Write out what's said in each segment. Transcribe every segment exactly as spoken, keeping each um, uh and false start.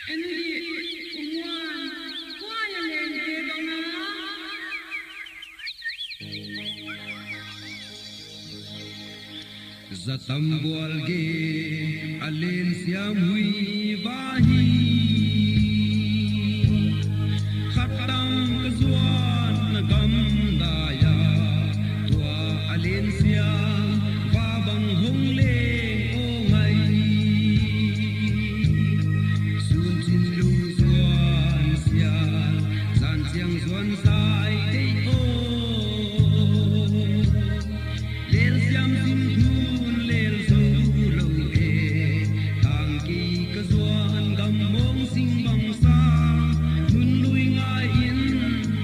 En dih, U Muan, kua a leng te bang a? Zatam bual ge a len siam hui va hi. Khat tang ka zuan na gam dai a, tua a len siam va bang hong leng o ngai. Sun chin lung zuan sial, zan chiang zuan zai dei o. Lel siam sin thun lel zo lou e. Tang kei ka zuan gam mong sing bang sa. Mun lui ngai in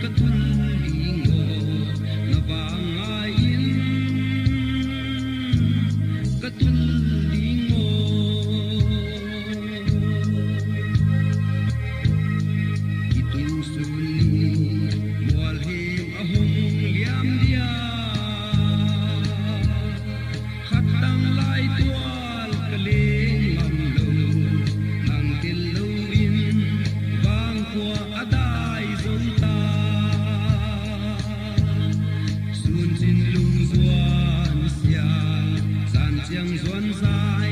ka tul ding o. Na vang ngai in ka tul ding o. I tung sun ni mual him a hong liam dia. Khat tang lai tual ka leng ngam lou, nang tel lou in vang khua a dai zou ta. Sun chin lung zuan sial, zan chiang zuan zai